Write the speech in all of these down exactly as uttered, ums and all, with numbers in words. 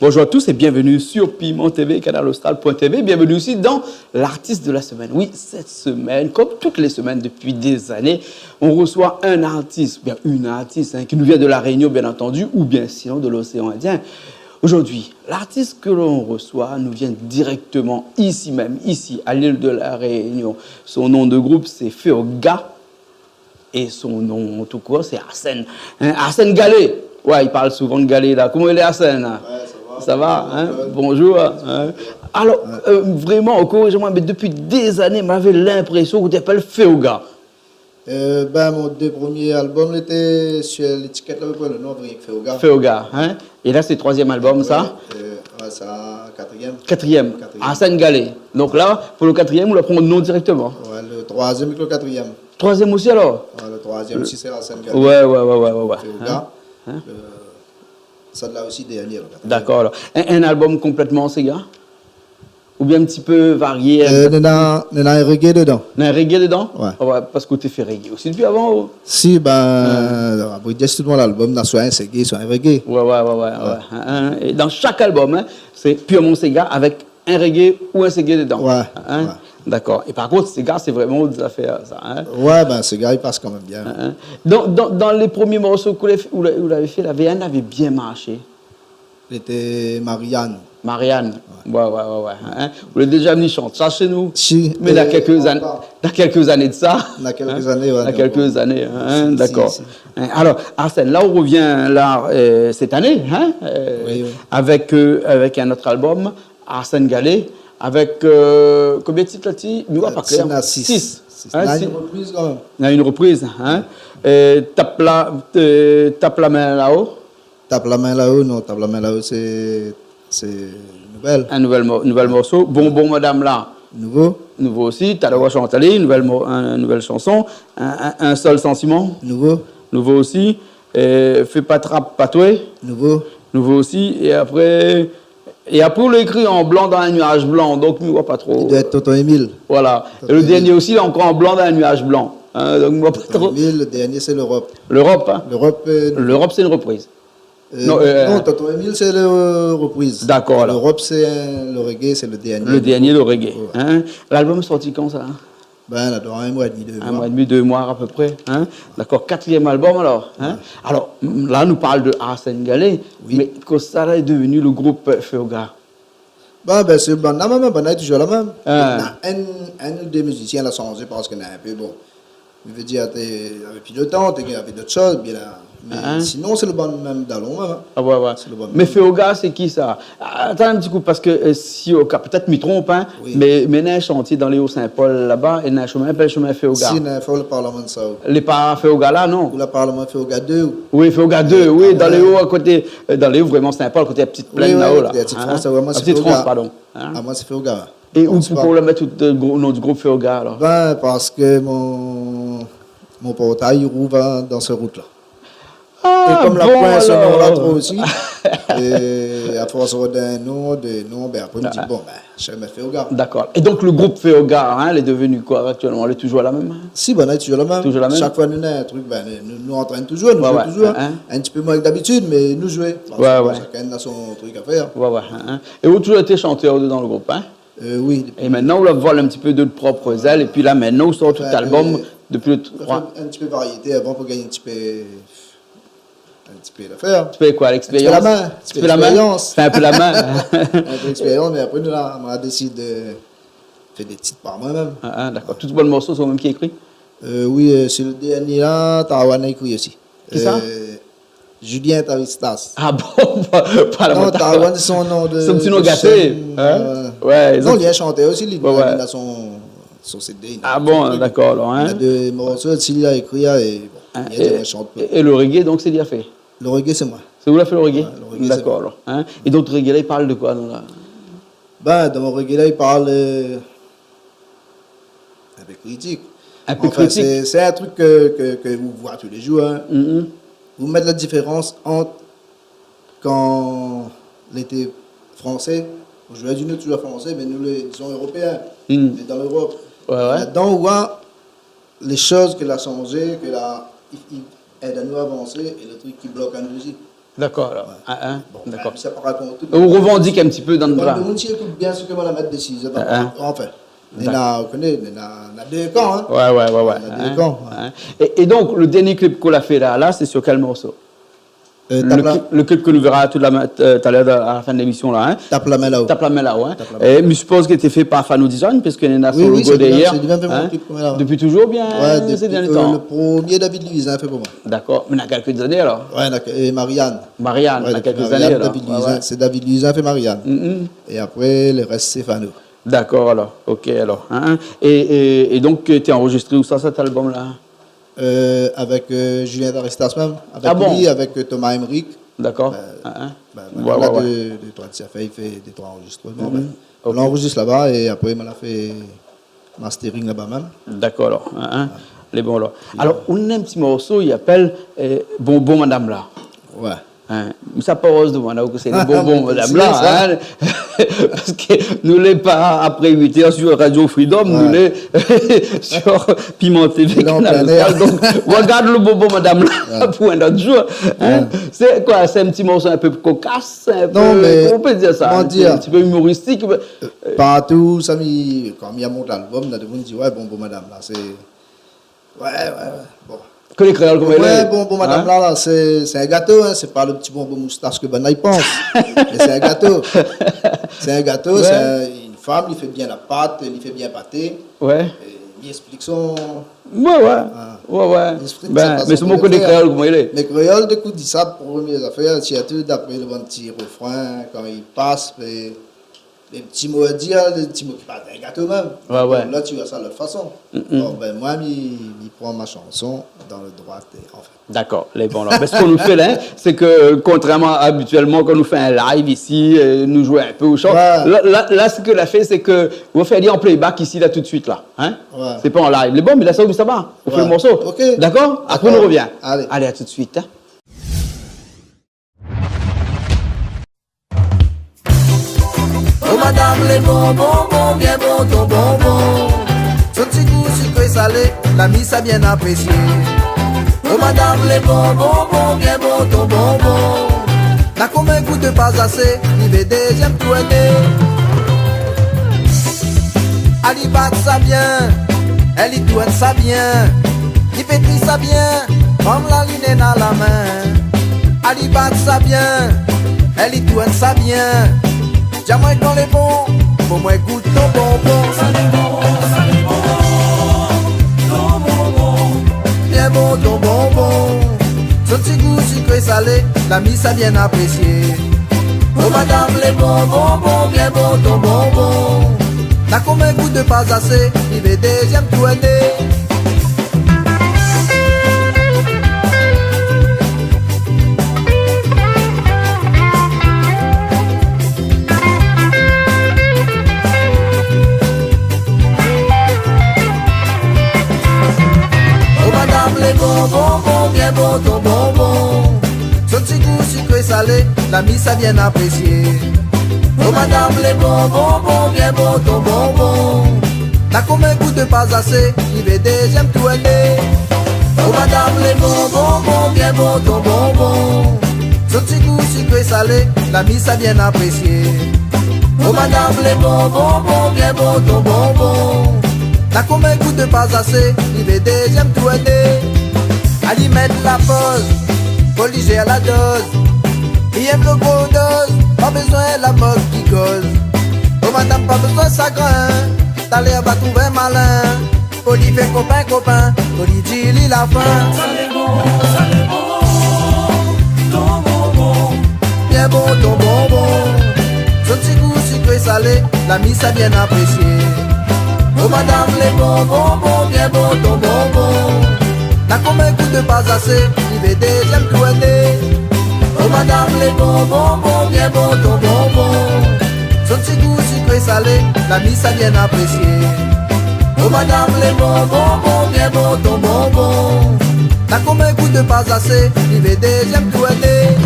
Bonjour à tous et bienvenue sur Piment T V, canal austral point T V. Bienvenue aussi dans l'artiste de la semaine. Oui, cette semaine, comme toutes les semaines depuis des années, on reçoit un artiste, bien une artiste, hein, qui nous vient de La Réunion, bien entendu, ou bien sinon de l'océan Indien. Aujourd'hui, l'artiste que l'on reçoit nous vient directement ici même, ici, à l'île de La Réunion. Son nom de groupe, c'est Feoga. É son non tou kour, sé Arsène. Hein, Arsène Galé. Ouais, i parl souvan de Galé, la. Koman i lé, Arsène ? Ouais, sa va. Sa va, hein ? Bonjour, hein ? Alor, euh, vréman, korizé amoin, mé dopi dé zané, mwin lavé linprésion ke ou té apèl Feoga. Euh, ben, mon dé promié album, lété sur létikèt la, apré lo non, rienk Feoga. Feoga, hein ? É la, sé troizièm album, sa ? Ouais, euh, ouais, sa, katrièm. Katrièm. Katrièm. Arsène Galé. Donk la, pou lo katrièm, ou la pran lo non dirèkteman. Ouais, lo troizièm èk lo katrièm. Troizièm osi, alor ? Ouais, lo troizièm osi, sé Arsène Galé. Ouais, ouais, ouais, ouais, ouais, ouais. Feoga. Hein ? Hein ? Euh, sa la osi dèrnié, lo katrièm. Dakor, alor. In, in album konplètman séga ? Oubien in ti pé varié, in pé ? Euh, néna, néna in reggae dedan. Néna in reggae dedan ? Ouais. Ah ouais, parske ou té fé reggae osi dopi avan, ou ? Si, ben, apré, tout mon album, na soi in séga, soi in reggae. Ouais, ouais, ouais, ouais, ouais. Hein, hein. É dan shak album, hein, sé pirman séga avèk in reggae ou in séga dedan. Ouais, hein ? Ouais. Dakor. É par kont, séga, sé vréman out zafèr, sa, hein ? Ouais, ben, séga, i pas kanmèm bien. Hein, hein. Dan, dan, dan lé promié morso ke ou la, ou la, ou lavé fé, lavé inn lavé bien marshé. Lété Marianne. Marianne. Ouais. Ouais, ouais, ouais, ouais. Hein ? Ou la déza vni shant sa shé nou ? Si, mé na, euh, kèlk zané, na kèlk zané de sa. Na kèlk zané, ouais, na kèlk zané, hein, si, dakor. Si, si. Hein, alor, Arsène, la, ou rovien la, euh, sèt ané, hein, euh, oui, oui, avèk, euh, avèk in ot album, Arsène Galé, avèk, euh, konbien de tit la, ti ? Mi voi pa klèr. Sis. Sis. Hein, néna in repriz kanmèm. Néna in repriz, hein. Euh, Tap la, euh, Tap la min lao. Tap la min lao, non, Tap la min lao, sé, sé nouvèl. In nouvèl mo-, nouvèl morso. Bonbon madam la. Nouvo. Nouvo osi. Talèr ou la shant ali, nouvèl mo-, in, nouvèl shanson. In, in, In sèl santiman. Nouvo. Nouvo osi. Euh, Fé pa trap pa twé. Nouvo. Nouvo osi. É apré, é apré, ou la ékri an blan dan in nuaz blan, donk mi voi pa tro. I doi èt Tonton Émile. Voilà. É lo dèrnié osi, la ankor an blan dan in nuaz blan. Hein, donk mi voi pa tro. Tonton Émile, lo dèrnié, sé L'Europe. L'Europe, hein. L'Europe, euh, L'Europe, sé in repriz. Euh, non, euh, non, Tonton Émile, sé lo repriz. Dakor, alor. L'Europe, sé, euh, lo reggae, sé lo dèrnié. Lo dèrnié, lo reggae, hein. Ouais. L'album la sorti kan, sa ? Ben, la, dan in moi é dmi, dé moi. In moi é dmi, dé moi a pé pré, hein. Dakor, katrièm album, alor, hein. Ouais. Alor, la, nou parl de Arsène Galé, oui, mé koman sa la lé devni lo group, euh, Feoga ? Ba, ben, sé bann la mèm, bann la lé toujour la mèm. Ah. Na in, in ou dé mizisien la shanjé parske na in pé, bon, mi vé dir, té, navé pi lo tan, té, navé dot shoz, bien la. Mé sinon, sé lo bann mèm dalon, mèm, hein. Ah ouais, ouais. Sé lo bann mèm. Mé Feoga, sé ki sa ? Atann in ti kou, parske, euh, si, o ka, pétèt mi tronp, hein, oui, mé, mé na in shantié dan lé O Sin-Pol laba, é na in shomin i apèl shomin Feoga. Si, na in foi, ou la parl amoin de sa, oui. Lé pa Feoga la, non ? Ou la parl amoin Feoga dé, ou ? Oui, Feoga dé, oui, ah, dan lé O, a koté, euh, dan lé O vréman Sin-Pol, koté la Petite Plaine, oui, oui, la-o, la. La Petite France, sé vréman, sé Feoga. Ah, Petite France, pardon. Hein ? Ah, moin, sé Feoga. É ou, poukoué ou la mèt out, euh, gro-, non de group Feoga, alor ? Ben, parske mon, mon portay i rouv dan se rout la. Ah, é kom la bon, poin se non la alor. Tro osi, é a fors rod in non, dé non, ben apré, mi di, ah, bon, ben, shomin Feoga. Dakor. É donk, lo group Feoga, hein, lé devni koi aktièlman ? Lé toujour la mèm, hein ? Si, ben, lé toujour la mèm. Toujour la mèm ? Shak foi nou na in trik, ben, nou, nou antrèn toujour, nou zoué toujour. Ouais, ouais, hein, hein. In ti pé moin ke dabitid, mé nou zoué. Ouais, ouais. Parske, bon, shakinn na son trik a fèr. Ouais, ouais, hein, hein. É ou la toujour été shantèr dan lo group, hein ? Euh, oui, dopi. É mintnan, ou la voil in ti pé de out prop zèl, épi la, mintnan, ou sort out album, euh, dopi lo troi. Anfin, in ti pé variété avan pou gingn in ti pé, in ti pé lafèr. In ti pé koi, in ti pé la min. L'expérience. In ti pé la min. L'expérience. Fé in pé la min. In pé l'expérience, mé apré, nou la, nou la désid fé dé tit par moin mèm. Ah, ah, dakor. Tout bann morso sé ou mèm ki ékri ? Euh, oui, euh, sé lo dèrnié la, Tarouane la ékri osi. Kisa ? Euh, Julien Taristas. Ah bon ? Pa la... Non, Tarouane, sé son non de, son ti non de gaté, shèn, hein ? Euh, ouais, non, li lé shantèr osi, li, ouais, ouais, li na son, son C D, li na son trik. Ah bon, dakor, alor, hein ? Li na dé morso, si li la ékri, hein, é bon, li la di, moin, mi shant pa. Hein, é, é lo reggae, donk, sé li la fé ? Lo reggae, sé moin. Sé ou la fé lo reggae ? Ouais, lo reggae, sé moin. Dakor, alor, hein ? É donk, lo reggae la, i parl de koi, donk, la ? Ben, dan mon reggae la, i parl, euh, in pé kritik. In pé kritik. Anfin, sé, sé in trik ke, ke, ke ou voi tou lé zour, hein. Mhm. Ou mèt la diférans ant kan lété fransé, bon, zordi nou lé toujour fransé, mé nou lé, dizon, éropéin, mé dan l'Europe. Ouais, ouais. Ladan, ou voi lé shoz ke la shanjé, ke la, i, i èd anou avansé, é lo trik ki blok anou osi. Dakor, alor. Bon, dakor. Mé sa pa rakont tout. Ou revandik in ti pé dan le... Bann moun i ékout bien sak moin la mèt dési, sé pa... Anfin, néna, ou koné, néna, néna dé kan, in. Oué, oué, oué, oué. Néna dé kan, oué. É, é donk, le dernié klip k'ou la fé la, la, sé sur kèl morso ? Le klip, le klip ke nou véra tout la, talèr, a la fin de lémision la, in. Tap la min laò. Tap la min laò, in. Tap la min laò. É mi sipoz ke té fé par Fano Design, piske néna son logo dèrièr, in. Sé li mèm, sé li mèm ki la fé pou moin la. Dopi touzour oubien sé dernié tan ? Dopi, eu, le promié David Luiz la fé pou moin. Dakor, mé na kèlk zané alor ? Oué, na, é Marianne. Marianne, na kèlk zané alor. Oué, dopi Marianne, David Luiz la fé Marianne. É apré, le rès sé Fano. Dakor alor, OK alor. É, é, é donk, té anrozistré ousa, sèt album la ? Eu, avèk, eu, Julien Darestas mèm, avèk li, avèk, eu, Thomas Emmerich. Dakor. Bin, voilà, dé, dé troi ti zafèr, li fé dé troi anrozistrman. OK. Nou la anrozistré laba é apré, moin la fé mastering laba mèm. Dakor alor. Lé bon alor. Alor, ou néna in ti morso, i apèl, eu, Bonbon Madam la. Oué. In, sa pa oz demann aou kosa i lé Bonbon Madam la, in. Parske nou lé pa apré uit èr sur Radio Freedom, nou lé sur Piment TV, Kanal Austral. Donk, regard le Bonbon Madam la pou in ot zour, in. Sé koi, sé in ti morso in pé kokas, in pé, koman i pé dir sa ? In ti pé imoristik. Partou sa mi, kan mi la mont lalbum, na dé moun i di, oué, Bonbon Madam la, sé Oué, oué, oué. Bon. Ke lé kréol, koman i lé. Oué, Bonbon Madam la, la, sé, sé in gato, in. Sé pa le ti bonbon moustash ke banna i pans. Mé sé in gato. Sé in gato, sé in, in fanm, li fé bien la pat, li fé bien paté. Oué. É li ésplik son... Oué, oué. Oué, oué. Li ésplik sa fason de fèr. Mé sé mon koté kréol, koman i lé. Mé kréol, dékout di sa, promié zafèr, sirtou dapré le bann ti refrin, kan i pas, mé Lé ti mo a dir, lé ti mo ki parl d'in gato mèm. Oué, oué. Donk la, ti voi sa lot fason. Bon, bin, moin, mi, mi pran mon shanson dan le droit é anfin. Dakor, lé bon la. Bin, sak nou fé la, in, sé ke, kontrèrman a abitièlman, kan nou fé in live isi, eu, nou zoué in pé, ou shant. Oué. La, la, la, sak la fé, sé ke ou fé ali an playback isi, la, tout suit, la. In ? Oué. Sé pa an live. Lé bon, mé la, sa, ou sa va. Ou fé le morso. OK. Dakor ? Apré, nou revien. Alé. Alé, a tout suit, in. Oh madam, lé bon bonbon, bien bon ton bonbon. Son ti gou sikré salé, la mi sa bien aprésié. Oh madam, lé bon bonbon, bien bon ton bonbon. Na konbien gout de pa zasé, li vé dézièm tourné. Ali bat sa bien, èl i tourn sa bien. Li pétri sa bien, fanm la li néna la min. Ali bat sa bien, èl i tourn sa bien. Di amoin kan lé bon, pou moin gout ton bonbon. Sa lé bon, sa lé bon, ton bonbon. Bien bon ton bonbon. Son ti gou sikré salé, la mi sa bien aprésié. Oh madam, lé bon bonbon, bien bon ton bonbon. Na konbien gout de pa zasé, li vé dézièm tourné. Oh madam, lé bon bonbon, bien bon ton bonbon. Son ti gou sikré salé, la mi sa bien aprésié. Oh madam, lé bon bonbon, bien bon ton bonbon. Na konbien gout de pa zasé, li vé dézièm tourné. Oh madam, lé bon bonbon, bien bon ton bonbon. Son ti gou sikré salé, la mi sa bien aprésié. Oh madam, lé bon bonbon, bien bon ton bonbon. Na konbien gout de pa zasé, li vé dézièm tourné. Ali mèt la poz, fo li zèr la doz. Li èm lo gro doz, pa bézoin la mok ki koz. Oh madam, pa bézoin sagrin, talèr va trouv in malin. Fo li fé kopin kopin, fo li di li la fin. Sa lé bon, sa lé bon, ton bonbon. Bien bon ton bonbon. Son ti gou sikré salé, la mi sa bien aprésié. Oh madam, lé bon bonbon, bien bon ton bonbon. Na konbien gout de pa zasé, li vé dézièm tourné. Oh madam, lé bon bonbon, bien bon ton bonbon. Son ti gou sikré salé, la mi sa bien aprésié. Oh madam, lé bon bonbon, bien bon ton bonbon. Na konbien gout de pa zasé, li vé dézièm tourné.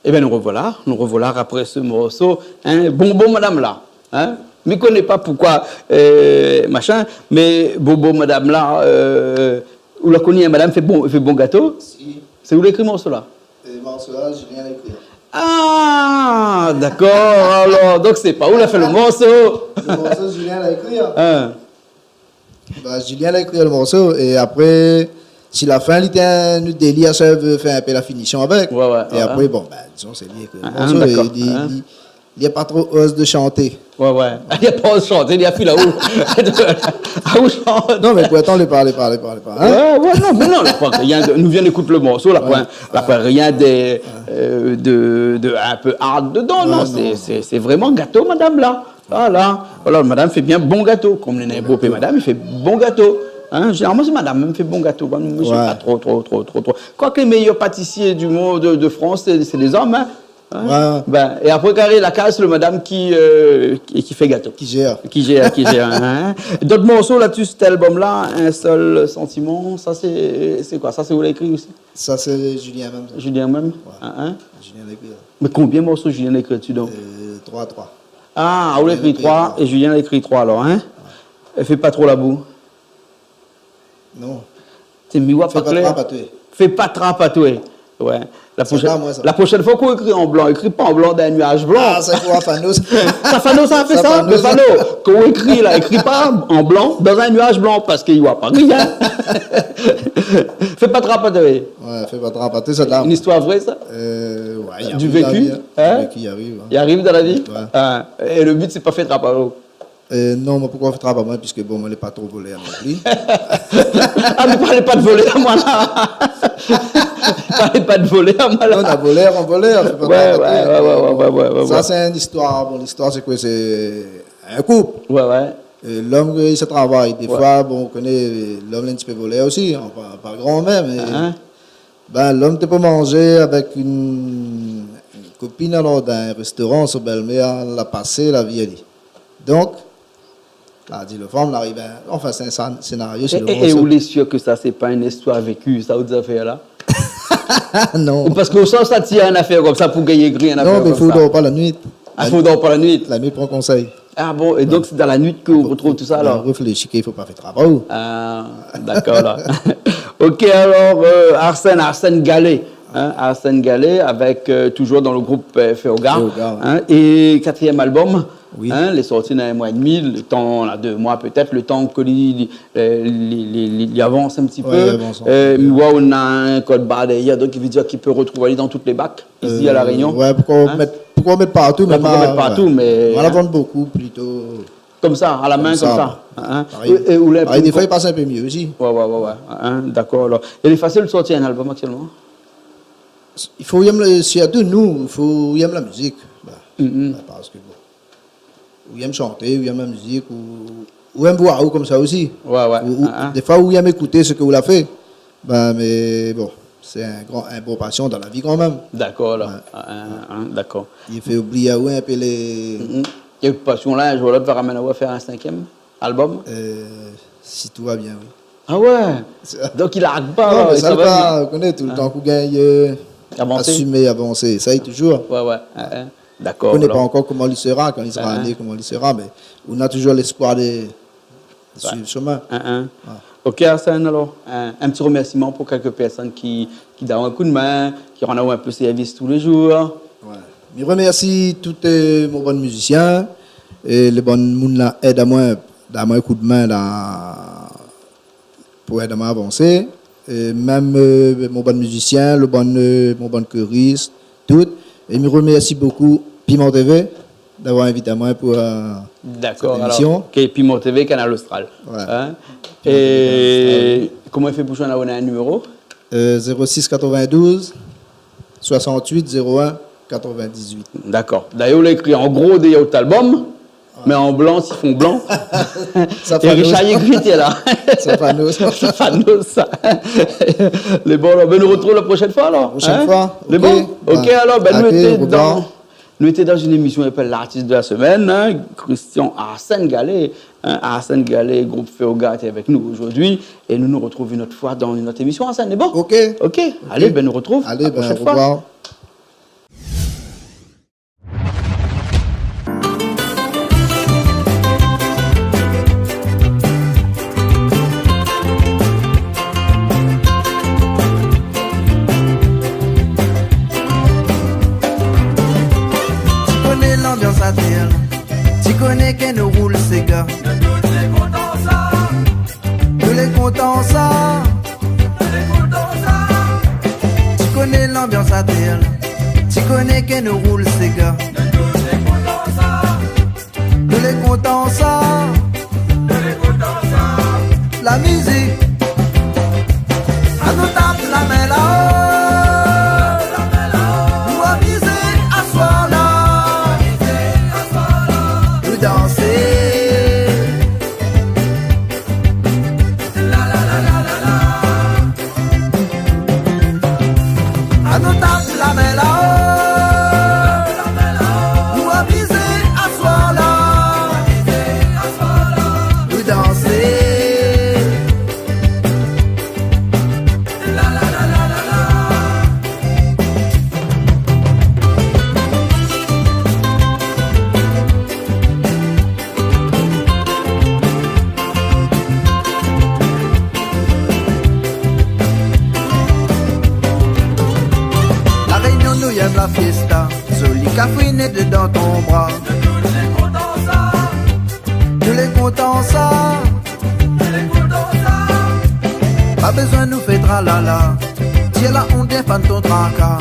Ében, nou rovoila, nou rovoila apré se morso, in, Bonbon Madam la, in. Mi koné pa poukoi, eu, machin, mé Bonbon Madam la, eu, ou la koni in madam i fé bon, i fé bon gato ? Si. Sé ou la ékri morso la ? Eu, morso la, Julien la ékri. Ah, dakor, alor, donk sé pa ou la fé lo morso. Lo morso, Julien la ékri, in. In. Ba, Julien la ékri lo morso, é apré, si la fin, li té in délir, sa vé fé in pé la finision avèk. Oué, oué, oué. É apré, bon, ba, dizon, sé li la ékri lo morso, é li, li, li la pa tro oz de shanté. Oué, oué. Li la pa oz shanté, li la fé la ou. A ou shant. Non, mé pourtan, li parl, li parl, li parl pa, in ? Oué, oué, non, mé non, la poin rien de, nou vien ékout lo morso, la poin, la poin rien de, eu, de, de in pé hard dedan, non, sé, sé, sé vréman gato, madam la. Voilà. Voilà, madam i fé bien bon gato. Kom néna bonpé madam i fé bon gato. In, zénéralman, sé madam i fé bon gato. Bon, mi, mi sui pa tro, tro, tro, tro, tro. Koik lé méyèr patisié di monn, de, de Frans, sé, sé lé zom, in. In ? Oué. Bin, é apré, karé la kaz, lo madam ki, eu, ki, ki fé gato. Ki zèr. Ki zèr, ki zèr, in. Dot morso la dsi sèt albom la, In sèl santiman, sa sé, sé koi ? Sa sé ou la ékri osi ? Sa sé Julien mèm, sa. Julien mèm ? Oué. In, in. Julien la ékri, oué. Mé konbien morso Julien la ékri dsi, donk ? Eu, troi, troi. Ah, ou la ékri troi, é Julien la ékri troi alor, in ? Oué. É Fé pa tro la bou. Non. Sé miwa pa klèr. Fé pa trap atoué. Fé pa trap atoué. Oué. La proshèn, la proshèn foi k'ou ékri an blan, ékri pa an blan dan in nuaz blan. Ah, sa, fo Fano sa. Sa, Fano sa fé sa, mé Fano, kan ou ékri la, ékri pa an blan dan in nuaz blan, parské i voi pa rien. Fé pa trap atoué. Oué, fé pa trap atoué, sa la. In istoir vré, sa ? Eu, oué, i ariv dan la vi, in. Du vécu, in ? Du vécu, i ariv, in. I ariv dan la vi ? Oué. Ah, é lo bi, sé pa fé trap atoué. Eu, non, moin, poukoi fé trap amoin, piske, bon, moin lé pa tro volèr non pli. Ah, mé parl pa de volèr, moin la. Parl pa de volèr, moin la. Non, na volèr, an volèr, fé pa trap atoué. Oué, oué, oué. Sa sé in istoir, bon, listoir sé koi, sé in koup. Oué, oué. Eu, lom, eu, i sa travay. Défoi, bon, ou koné, lom lé in ti pé volèr osi, an, pa, pa gran mèm, mé, in, in, bin, lom té pou manzé avèk in, in kopine, alor, dan in réstoran, son bèlmèr la pasé, la vi ali. Donk, la di lo fanm, la ariv, anfin, sé in san-, sénario, sé lo morso. É, é ou lé sir ke sa sé pa in istoir véku, sa, out zafèr la ? Non. Ou parské ou sa, sa tir in afèr konmsa pou gingn ékri in afèr konmsa. Non, mé fo ou dor pa la nuit. Ah, fo ou dor pa la nuit. La nuit, pran konsèy. Ah bon, é donk sé dan la nuit k'ou rotrouv tout sa, alor ? Bin, réfléshi, i fo pa fé trap aou. Ah, dakor, la. Ok, alor, eu, Arsène, Arsène Gallet, in, Arsène Gallet, avèk, eu, toujour dan lo group, eu, Féoga, Féoga, oué, in, é katrièm albom, oui, in, lé sorti na in moi é demi, lo tan, na dé moi pétèt, lo tan ke li, li, eu, li, li, li, li avans in ti pé. Oué, li avans in ti pé. Eu, mi voi ou na in kod bar dèrièr, donk i vé dir k'i pé rotrouv ali dan tout lé bak, isi, eu, a La Rényon. Oué, poukoi mèt, poukoi mèt partou, mé poukoi mèt partou, mé, in, moin la vann bonpé plito konmsa, a la min, konmsa, konmsa, in. Parèy. É, é ou lé in pé, parèy, défoi i pas in pé myé osi. Oué, oué, oué, oué. In, dakor, alor. É lé fasil de sortir in albom aktièlman ? I fo ou yèm lo, sirtou nou, i fo ou yèm la mizik. Ba, ba, parské, bon, ou yèm shanté, ou yèm la mizik, ou, ou yèm voir aou konmsa osi. Oué, oué. Ou, ou, défoi, ou yèm ékouté sak ou la fé. Bin, mé bon, sé in gran, in bon pasion dan la vi kanmèm. Dakor, la. Oué. In, in, in, dakor. I fé oublié aou in pé lé... É pasion la, in zour ou lot, va ramenn aou fé in sinkièm albom ? Eu, si tout va bien, oui. Ah oué. Donk i larg pa, non, mé sa, sa va, ou koné, toultan k'ou gingn, eu, avansé, asimé, avansé, sa i toujour. Oué, oué. In, in. Dakor, alor. Ou koné pa ankor koman li sera, kan li sera né, koman li sera, mé ou na toujour léspoir de, de suiv shomin. In, in. Oué. Ok, Arsène, alor, in, in ti remèrsiman pou kèlk pèrsone ki, ki donn aou in koudmin, ki rann aou in pé sèrvis tou lé zour. Oué. Mi remèrsi tout, eu, mon bann mizisien, é lé bann moun la èd amoin, donn amoin in koudmin la, pou èd amoin avansé. É mèm, eu, mon bann mizisien, lo bann, eu, mon bann koris, tout. É mi remèrsi bonpé Piment TV d'avoir invit amoin pou, eu, sèt émision. Dakor, alor, ke Piment TV, Kanal Austral. Oué. In ? Piment TV, Kanal Austral. É koman i fé pou zoinn aou, ou na in niméro ? Eu, zéro sis katrovin-douz, soisant-uit, zéro in, katrovin-diz-uit. Dakor. Dayèr, ou la ékri an gro dèrièr out albom, mé an blan, sifon blan. Sa Fano. É Richard i ékri, té la. Sa Fano sa. Sa Fano sa. Lé bon, alor, bin, nou rotrouv la proshèn foi, alor. Proshèn foi. In ? Lé bon ? Ok. Ok, alor, bin, nou lété dan, nou lété dan in émision i apèl L'artiste de la semaine, in, Christian Arsène Gallet, in, Arsène Gallet, group Féoga, lété avèk nou zordi, é nou nou rotrouv in ot foi dan in ot émision, Arsène, lé bon ? Ok. Ok. Alé, bin, nou rotrouv la proshèn foi. Alé, bin, orevoir. Ti koné ke nou roul séga. Nou lé kontan sa. Ti koné lanbians atèr la. Ti koné ke nou roul séga. Nou lé kontan sa. La mizik. Anou tap la min la-o. Nou amizé aswar la. Nou dansé. Anou tap la min la-o. Nou amizé aswar la. Nou dansé. La Rényon nou yèm la fiesta. Zoli kafriné dedan ton bra. Nou lé kontan sa. Pa bézoin nou fé tralala. Tir la ont, défann ton traka.